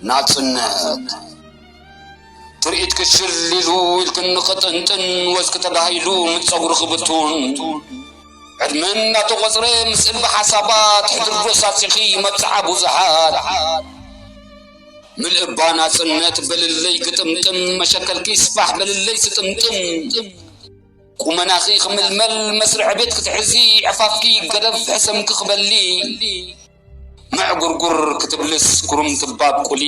ናጽነት ትርኢት ክሽል ኢሉ ኢልክን ንኽጥንጥን ወዝኪ ተዳሂሉ ምስ ጸጉሪ ክብቱን ዕድመን እናተቖጽረ ምስ እልቢ ሓሳባት ሕድርዶ ሳጺኺ መብጽዓ ብዙሓት ምልእባ ናጽነት በልለይ ግጥምጥም መሸከልኪ ስፋሕ በልለይ ስጥምጥም ቁመናኺ ክምልመል መስርዕ ቤት ክትሕዚ ዕፋፍኪ ገደፍ ሕሰምኪ ክበሊ ምዕጉርጉር ክትብልስ ኩርምትባ ኣብቁሊ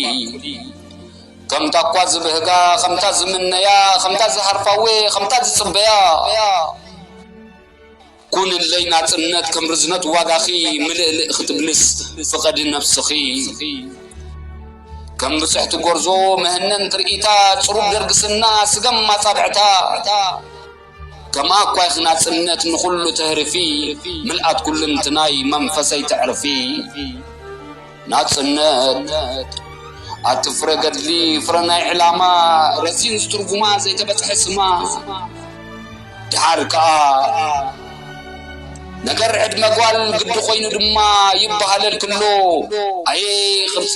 ከምታ እኳ ዝብህጋ ከምታ ዝምነያ ከምታ ዝሃርፋዌ ከምታ ዝጽበያ ኩንለይ ናጽነት ከም ርዝነት ዋጋኺ ምልእልእ ክትብልስ ፍቐዲ ነብስኺ ከም ብጽሕቲ ጎርዞ መህነን ትርኢታ ጽሩብ ደርግስና ስገም ኣጻብዕታ ከምኣ እኳ ኢኺ ናጽነት ንኹሉ ተህርፊ ምልኣት ኩልንትናይ መንፈሰይ ተዕርፊ ናጽነት ኣቲ ፍረ ገድሊ ፍረ ናይ ዕላማ ረዚን ዝትርጉማ ዘይተበጽሐ ስማ ድሓር ከኣ ነገር ዕድመ ጓል ግዲ ኮይኑ ድማ ይበሃለል ክሎ ኣየ ቅርጺ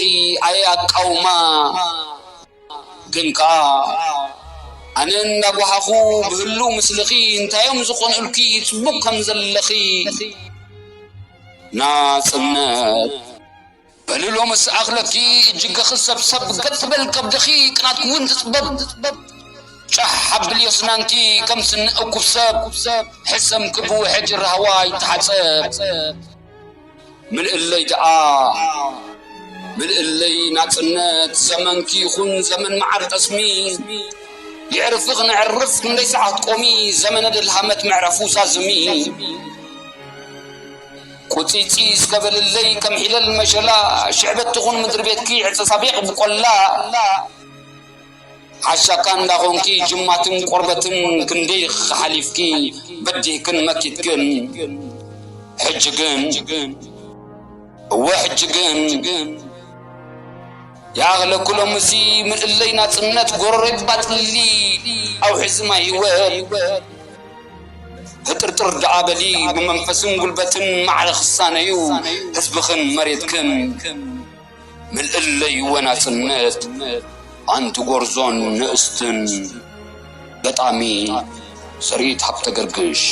ኣየ ኣቃውማ ግን ከኣ ኣነ እንዳጓሃኹ ብህሉ ምስልኺ እንታዮም ዝኾንኡልኪ ጽቡቕ ከም ዘለኺ ናጽነት በልሎ ምስ ኣኽለኪ እጅገኺ ሰብሰብ ገጥ በል ከብድኺ ቅናትኪ እውን ትጽበብ ጫሕ ኣብልዮ ስናንኪ ከም ስኒ እኩብ ሰብ ሕሰምኪ ብውሕጅ ራህዋ ይተሓጸብ ምልእለይ ደኣ ምልእለይ ናጽነት ዘመንኪ ይኹን ዘመን መዓር ጠስሚ የዕርፍኽ ነዕርፍ ክንደይ ሰዓት ቆሚ ዘመነ ድልሃመት መዕረፉ ዛዝሚ ቁጺጺ እስከበልለይ ከም ሒለል መሸላ ሽዕበት ትኹን ምድሪ ቤትኪ ዕጸ ሳቤቕ ብቆላ ሓሻካ እንዳኾንኪ ጅማትን ቆርበትን ክንደይ ሓሊፍኪ በዲህክን መኪትክን ሕጂ ግን እወ ሕጂ ግን ይኣኽለኩ ሎምሲ ምልእለይ ናጽነት ጎረሮይ ባጥሊ ኣውሒዚ ማይ ህይወት ህጥርጥር ደኣ በሊ ብመንፈስን ጉልበትን ማዕረ ክሳነዩ ህዝብኽን መሬትክን ምልእለይ ወናጽነት ኣንቲ ጎርዞን ንእስትን ገጣሚ ሰሪት ሃብተ ገርግሽ